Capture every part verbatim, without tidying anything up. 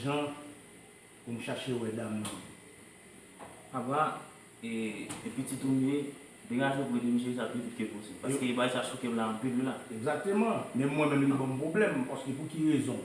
Jan pou m chache wè dam nan. Papa, e, e pitit ou m ye, degaje w pou ede m jere sa pi vit ke posib. Paske bagay sa choke m la anpil wi la. Egzakteman. Men mwen menm li ban m pwoblèm, paske pou ki rezon?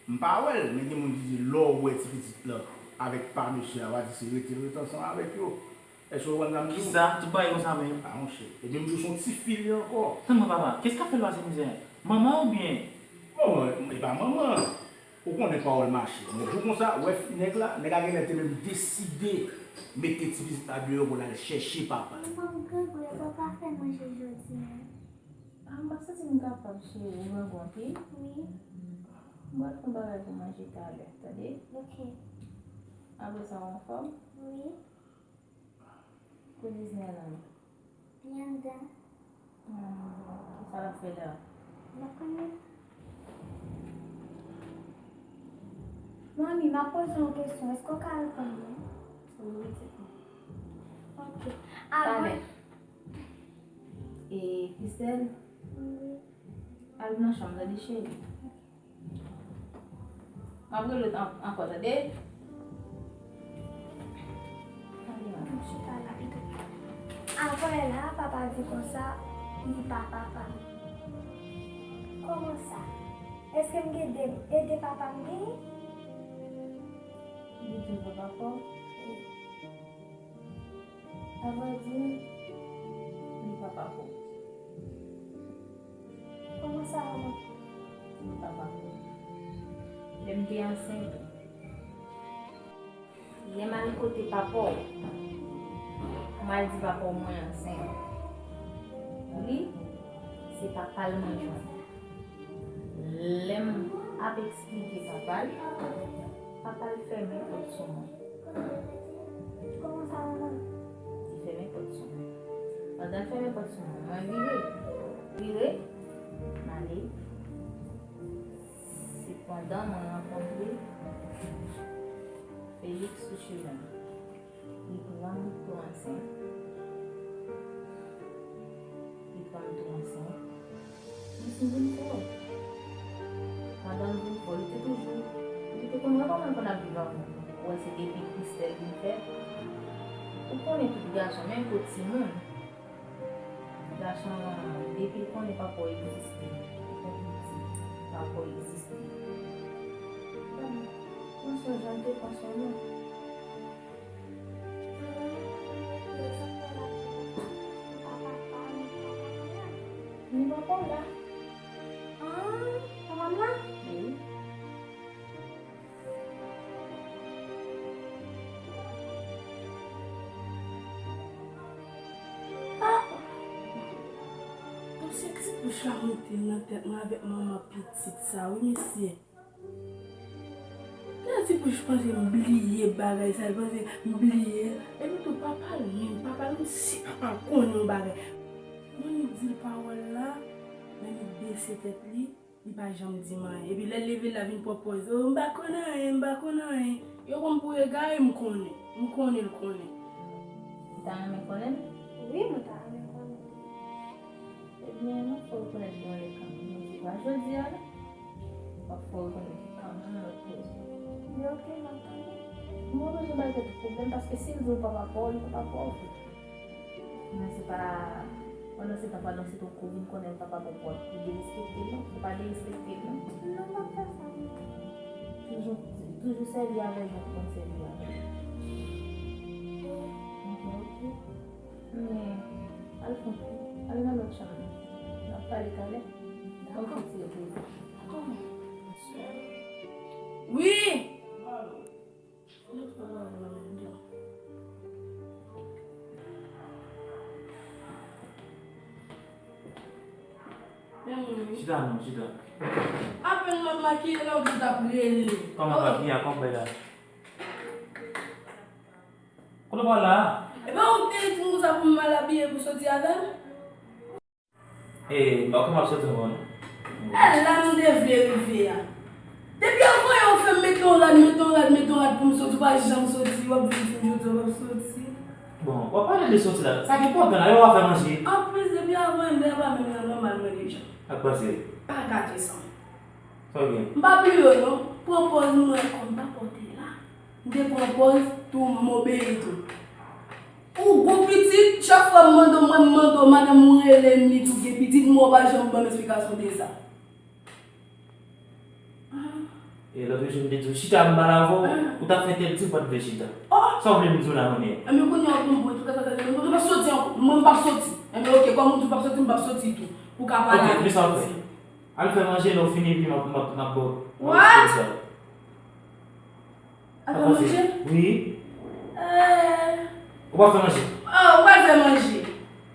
M pa wè l, men gen moun ki di lè w wè ti pitit lan avèk pa mesye a, w a di se rete l rete ansanm avèk yo. Èske w konprann sa m di w? Kisa? Tout bagay konsa menm? A monchè. Epi m di w se yon tifi li ankò. Tann mwen papa, qu'est-ce qu'a fait Loisir Misère? Manman oubyen? Bon, e pa manman. Ou konnen pawòl mache. Mwen di w konsa, w wè fi nèg la, nèg la genlè te menm deside mete ti pitit la deyò pou l al chèche papa l. Manman, m grangou, e pa w ka fè manje jodi a? A, m pa santi m kapab, cheri, m grangou anpil. Wi. M pral fè yon bagay pou manje talè, tande? Ok. Apre sa, w anfòm? Wi. Kote Disneyland? Li anndan. Hmm, kisa l ap fè la? M pa konnen. Manmi, m ap poze w yon kesyon. Èske w ka reponn mwen? Wi, pitit mwen. Ok. Talè. Avan. E, Christelle? Wi. Al nan chanm, tande, cheri? M ap rele w an-, ankò, tande? Tande, manmi. M chita la pito. Apre la, papa di konsa, li pa papa m. Kòman sa? Èske m gen de, e de papa m genyen? Li di l pa papa w? Wi. Avrèdi, li pa papa w. Kòman sa, manman? Li pa papa w. Lè m te ansent, lè m al kote papa w, m al di papa w mwen ansent. Li, se papa l mwen jwenn. Lè m ap eksplike papa l, papa l fèmen pòt sou mwen. Kòman sa, manman? Li fèmen pòt sou mwen. Pandan l fèmen pòt sou mwen, mwen vire. Vire, m ale. Se pandan mwen rankontre Felix sou chemen. Li pran m tou ansent. Li pran m tou ansent. Li vin fò. Pandan l vin fò, li te toujou, li te konn wè kòman l konn ap viv avè m. Ou wè, se depi Christelle vin fèt. Ou konnen tout gason, menm pou timoun. Gason, depi l konnen papa w egziste, depi l piti, papa w egziste. Bon, pran swen jan l te pran swen nou. Men papa w la. Ah, papa m la? Wi. Ah! Mesye, ti bouch la monte nan tèt mwen avèk manman pitit sa, wi, mesye. Lè ti bouch panse m bliye bagay sa, l panse m bliye. Epi tou, papa l menm, papa l, si papa l konnen yon bagay. Mwen, li di l pawòl la, men li bese tèt li. Li pa janm di m anyen. Epi lè l leve l la vin pran pòz, "Oh, m pa konn anyen, m pa konn anyen." Yo pran m pou egare, m konnen. M konnen l konnen. Ou ta renmen konnen l? Wi, mwen ta renmen konnen l. Ebyen, m ap fè w rekonèt yon lè kanmenm, men se pa jodi a, non. M ap fè w rekonèt li kanmenm lòt kote. Men oke, m ap tande. Mwen bezwen bay tèt ou pwoblèm, paske si l di w pa papa w, li pa papa w, frè. Men se pa, pandan se tan, pandan se tan ou vin konnen l pa papa w, pou derespekte l, non. Ou pa derespekte l, non. Non, m pa fè sa, non. Toujou, toujou sèvi avè l jan ou konn sèvi avè l. Wi. Oke, oke. Men, al fè yon kou. Al nan lòt chanm nan. N ap pale talè. Dakò. Fè yon ti repoze. Dakò, manman. Wi! Chita non, chita. Apèn m ap makiye lè w di w t ap rele. Kòman papi a, kòman bay la? Kote w pral la? Epa ou te di m konsa pou m mal abiye pou soti avè l? E, m pa kòman ap soti ankò non. E la m te vle rive a. Depi avan yè ou fè m mete yon rad, mete yon rad, mete yon rad pou m soti, ou pa janm soti, w ap vin di m jodi a w ap soti. Bon, w ap pale de soti la. Sa ki enpòtan la, lè w ap fè manje. Anplis, depi avan yè m deja pa menm nan nòmal mwen deja. Ak panse. Pa gate san. Sa w gen? M pa bliye w non. Pran pòz mwen kòm pa pòte la. M te pran pòz tou, m obeyi tou. Ou gon pitit, chak fwa m mande w, mwen m mande w, madanm ou rele m, li di w gen pitit, m wè w pa janm ban m esplikasyon de sa. E lòt jou m te di w, chita m pale avè w, ou t ap fè tèt di w pa t vle chita. Sa w vle m di w la kounye a? Ebyen kounye a w tonbe, ou tou ka sa, nou p ap soti ankò. Mwen m p ap soti. Ebyen oke, kòm ou di w p ap soti, m p ap soti tou. Ou ka pale avè m. Oke, men sa w fè. Al fè manje, lè w fini, epi m ap, m ap, m ap ba w. What? Al fè manje? Wi. Eh. Ou pral fè manje? Oh, ou pral fè manje.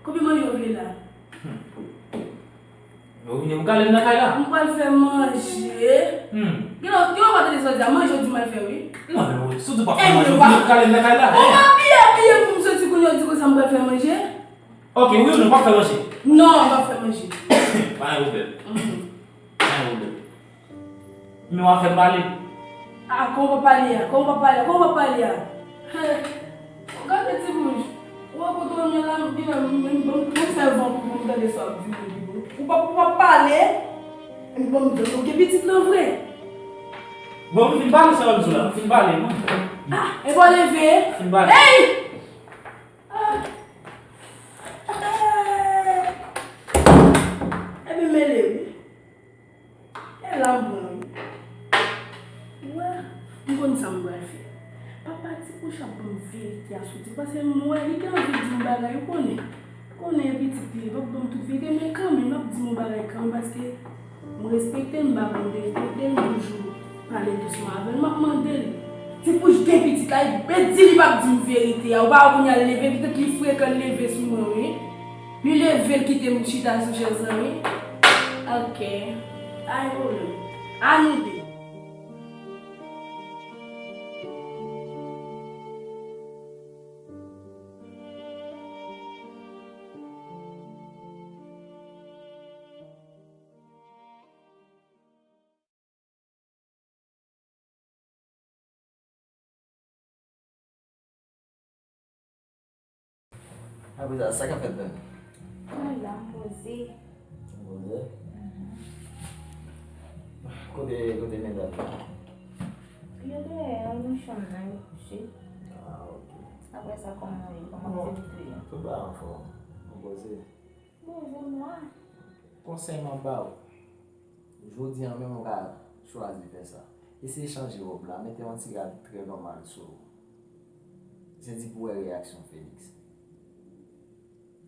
Konbyen manje w vle la? Ou vini pou kale m nan kay la? M pral fè manje. Hmm. Gen lè, gen lè w pa tande sa w di a, manje w di m al fè wi. Non, men si w di w pral fè manje, ou vini pou kale m nan kay la. Ou pa abiye, abiye pou m soti kounye a, w di konsa m pral fè manje. Ok, wi ou non, w ap fè manje? Non, m p ap fè manje. Pa gen pwoblèm. Mhm. Pa gen pwoblèm. Men w ap fè m pale. A, kòman w p ap pale a? Kòman w p ap pale a? Kòman w p ap pale a? Hen. Gade Ti Bouch. Ou wè kote w ye la, m vin la, m, m, m, m fè van pou, pou m tande sa w ap di m, Ti Bouch. Ou p ap, ou p ap pale. Bon, m di w gen pitit nan vre. Bon, m fin pale sa w ap di w la. M fin pale, non. A, e pa w leve? Fin pale. Hey! Ah. Epi mele wi. E la m pran wi. Wè, m konn sa m pral fè. Papa Ti Bouch ap ban m verite a sou Ti Bouch, paske m wè li gen anvi di m bagay, ou konnen. Konnen e pitit li, li p ap ban m tout verite, men kanmenm, l ap di m yon bagay kanmenm, paske m respekte l, m pa konn derespekte l, m toujou pale dousman avè l. M ap mande l, Ti Bouch gen pitit la, li bet di li p ap di m verite a, ou pa wè kounye a l leve, petèt li frekan l leve sou mwen, wi. Li leve, l kite m chita sou chèz lan, wi. Ok, pa gen pwoblèm. A nou de. Apre sa, sa k ap fèt menm? Mwen la, m poze. Ou poze? Mhm. Kote, kote medam yo? Yo dèyè, yo nan chanm nan, yo kouche. Ah, ok. Apre sa, kòman w ye? Kòman aktivite yo? Tout bagay anfòm. Ou poze? Poze m la. Konsèy m ap ba w. Jodi a menm ou ka chwazi fè sa. Eseye chanje wòb la, mete yon ti rad trè nòmal sou ou. Se di pou wè reyaksyon Felix.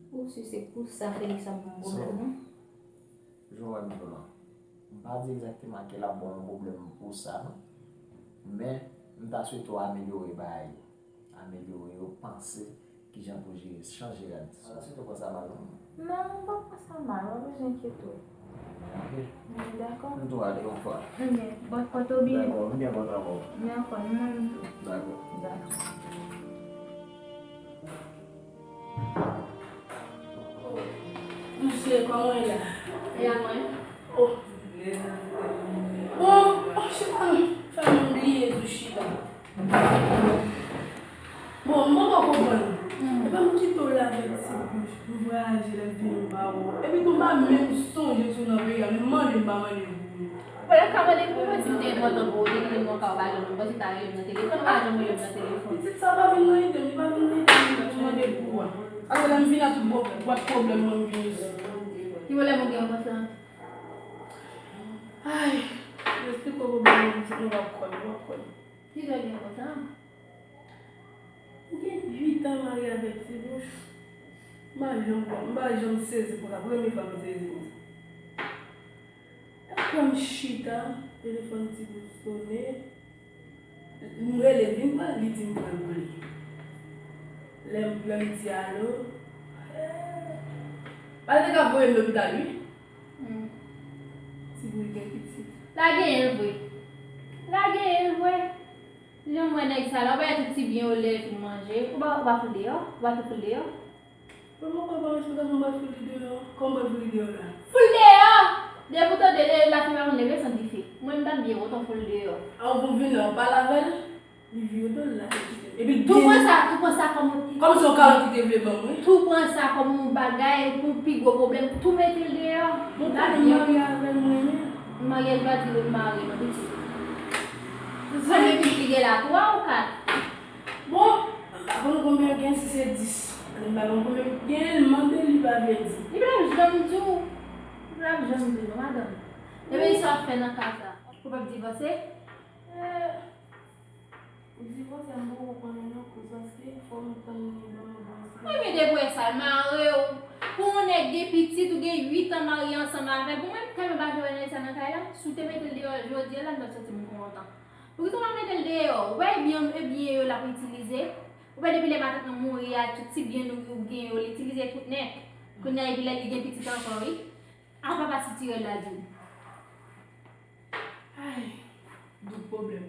Ou si se pou sa Felix ap ban m pwoblèm, non? Jan w wè m di w lan, m pa di egzakteman ke l ap ban w yon pwoblèm pou sa, non. Men, m ta swete w amelyore bagay yo. Amelyore yo, panse kijan pou jere, chanje rad. Answit ou pran sa mal. Non, m pa pran sa mal, ou pa bezwen enkyete w. Ok. Wi, dakò. M tou ale yon fwa. Ebyen, bon, pòte w byen. Dakò, m byen kontan wè w. Dakò, mwen menm tou. Dakò. Dakò. Mesye, kòman w ye la? E a mwen? Oh. Oh, oh, chita non. Fè m bliye tou chita. Bon, m poko konprann. Mm. Epa m kite w la avèk Ti Bouch, m vwayaje lè m vini m pa wè w. Epi tou m pa menm sonje si w nan peyi a, menm mande m pa mande pou ou. Bon, lè w ka mande pou mwen, si m te enpòtan pou ou, te kite m nan kay ou, pa janm, ou panse w ta rele m nan telefòn, ou pa janm rele m nan telefòn. Pitit sa pa vin nan ide m, li pa vin nan ide m, li pa vin mande pou ou a. Paske lè m vin a tout bò, bwat pwoblèm mwen m vin isit. Ki pwoblèm ou gen konsa? Ay, m esplike w pwoblèm mwen, pitit mwen p ap kwè m, ou p ap kwè m. Ki sa w gen konsa? M gen uit an marye avèk Ti Bouch. M pa janm kwè, m pa janm sezi konsa, premye fwa m sezi konsa. Lè m chita, telefòn Ti Bouch sonnen. M rele, vin pran, li di m pran l pou li. Lè m, lè m di alo, eh, pa l te ka voye m lopital, wi. Hmm. Ti Bouch gen pitit. L a genyen l vre. L a genyen l vre. Jan m wè nèg sa la, ou pa wè tout ti byen yo lè l fin manje. Ou pa, ou pa fout deyò? Ou pa tou fout deyò? Mwen poko ba w esplikasyon, m pral fout li deyò. Kòman m pral fout li deyò la? Fout l deyò! Depi w tande, e, lafimen pa konn leve san dife. Mwen, m t ap byen kontan fout l deyò. A, ou pou vini, ou pale avè l, li vire do l, l lage kite m. Epi tou pran sa, tou pran sa kòm yon ti. Kòm se yon kado ki te vle ban mwen. Tou pran sa kòm yon bagay, pou pi gwo pwoblèm, tou mete l deyò. Bon, kote m marye avè l, mwen menm? Maryaj pa di w mare non, pitit. Konbyen pitit li gen la, twa ou kat? Bon, m pa konn konbyen l gen, si se dis. M pa konn konbyen l gen, mande li, li pa vle di. Li p ap janm di w. Li p ap janm di w non, madanm. Ebyen, sa w ap fè nan ka sa? Ou p ap divòse? Eh, pou divòse, m poko konnen non, kouz, paske fò m tann li ban m bon espri. Ebyen, depi w wè sa, l mare w. Pou yon nèg gen pitit, ou gen uit an marye ansanm avè l. Bon, mwen, m tèlman pa vle wè nèg sa nan kay la. Si w te mete l deyò jodi a la, m t ap santi m kontan. Poukisa w pa mete l deyò? Ou pa wè byen, e byen yo l ap itilize? Ou pa wè depi lè matant lan mouri a, tout ti byen nou, ou gen yo, l itilize tout nèt. Kounye a, epi lè li gen pitit ankò, wi. A papa sitirè l la di w. Ay, doub pwoblèm.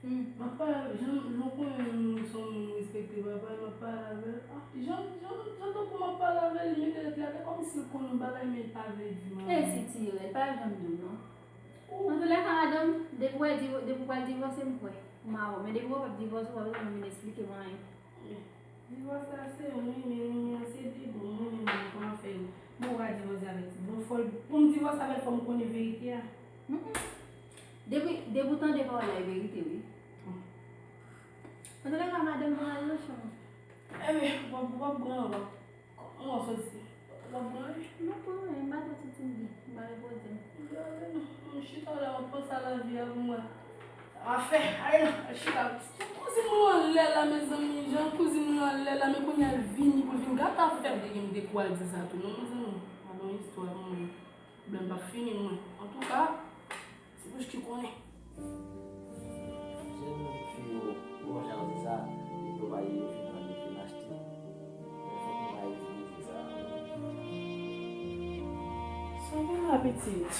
Hmm. M ap pale avè l, jan, jan w konnen m se yon moun m respekte papa, m ap pale avè l. Ah, jan, jan, jan tankou m ap pale avè l, li mete tèt li atè kòmsi l konn yon bagay, men l pa vle di m anyen. E sitirè, l pa janm di w non. Antoulèka, madanm, depi w wè div-, depi w pral divòse, m kwè. M avè w. Men depi w p ap divòse, w pa bezwen vin eksplike m anyen. Divòs la se yon renmen, renmen an se de bon, mwen menm, mwen kòman fè l. Bon, w pa divòse avèk ti bon, fò l, pou m divòse avè l, fò m konnen verite a. Mm, mm. Depi, depi w tande pawòl la, e verite, wi. Antoulèka, madanm, pran al nan chanm. Ebyen, w ap, w ap pran ankò. Kòman w soti? W ap pran li? M pa pran anyen, m pa t soti m byen, m pa repoze m. M chita la, m ap panse a lavi a pou mwen. Afè, ay non, al chita. Kouzin mwen anlè la, mezanmi, jan kouzin mwen anlè la, men kounye a l vini pou l vin gate afè m. Te gen m te kou al di sa tou, non, mezanmi. Gade yon istwa pou mwen. Pwoblèm p ap fini, mwen. Antouka, se bouch ki konnen. Jèn fi yo, bon jan di sa, depi yo marye, yo fin vann, yo fin achte. Men fòk nou pa itilize sa. Sa gen la, pitit?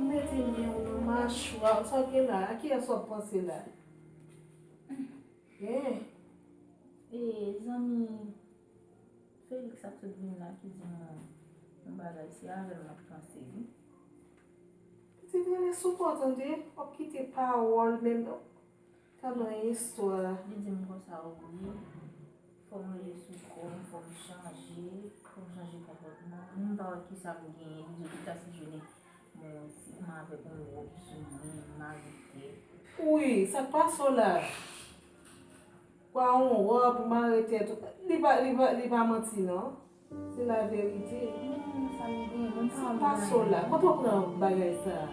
M mete men w nan machwa w, sa gen la? A kiyès w ap panse la? Hein? E, zanmi Felix ap sot vin la ki di m yon bagay, se avè l m ap panse, wi. Pitit, rele sou kò w tande, w ap kite pawòl menm. Tande yon istwa. Li di m konsa, wi, fò m rele sou kò m, fò m chanje, fò m chanje konpòtman m, m pa wè kisa m genyen, li di w ki ta si jwenn Bon, si m avèk yon wòb sou mwen, m mare tèt. Wi, sa k pase w la? Kwa yon wòb, mare tèt ou. Li pa, li pa, li pa manti, non. Se laverite. Non, sa m gen, mwen pa. Sa k pase w la? Kote w pran bagay sa a?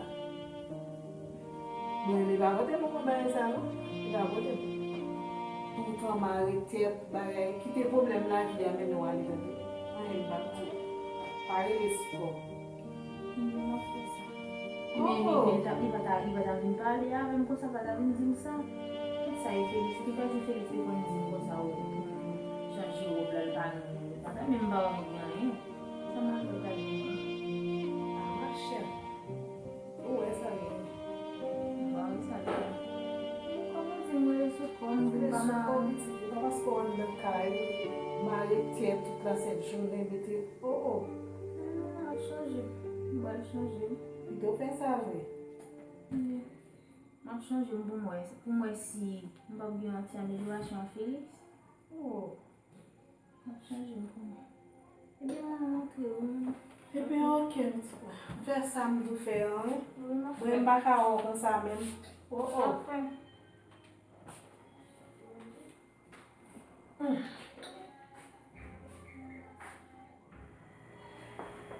Mwen, li pa kote m pran bagay sa a, non. Li pa kote m. Toutan mare tèt, bagay. Kite pwoblèm lavi a mennen w ale, tande. Anyen m p ap di w. Pa rele sou kò w. Mwen, m ap fè sa. Men li, men li ta, li pa ta, li pa ta vin pale avè m konsa, pa ta vin di m sa. Tout sa e Felix, li pa di Felix te konn di m konsa, o, pou m chanje wòb la, l pa renmen, li pa renmen m, m pa renmen gen anyen. Sa m ap fè, pa gen anyen. Ah, machè. Ou wè sa l ye. M pa wè sa l ye. Kòman di m rele sou kò m, pou m pa mal. Rele sou kò w, pitit, e pa paske w anndan kay, mare tèt tout la sent jounen, mete Oh, oh. Non, non, m ap chanje. M pral chanje. Pito fè sa vre. Wi. M ap chanje m pou m wè, pou m wè si m p ap gen yon ti amelyorasyon an Felix. Oh. M ap chanje m pou m wè. Ebyen, mwen rantre, wi. Ebyen, oke, m fè sa m di w fè an, wi. Wi, m ap fè. Mwen, m pa ka wè w konsa menm. Oh, oh. M ap fè.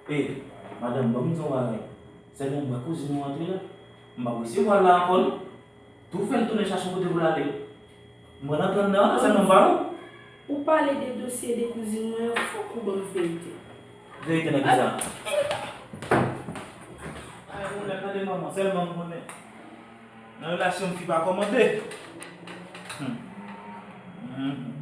Ey, madanm, ban m di w yon bagay. Sèlman m wè kouzin ou antre la. M p ap resevwa l la ankò, non. Tou fè l tounen chache yon kote pou l ale. M pral antre anndan an, sèlman m pa wè w. Ou pale de dosye de kouzin mwen an, fòk ou ban m verite. Verite nan kisa? Ay, ou lè tande manman, sèlman m konnen. Nan relasyon fi pa kòmande. Hmm. Hmm.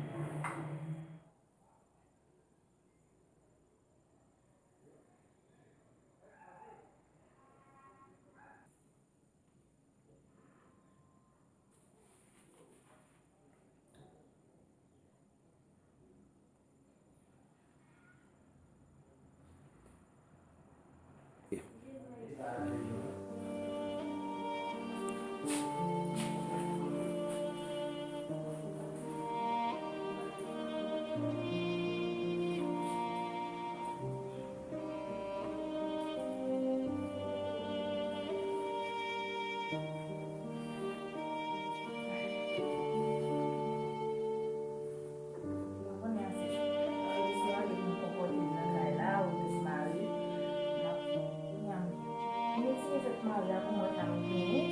Maryaj pou mwen ka genyen.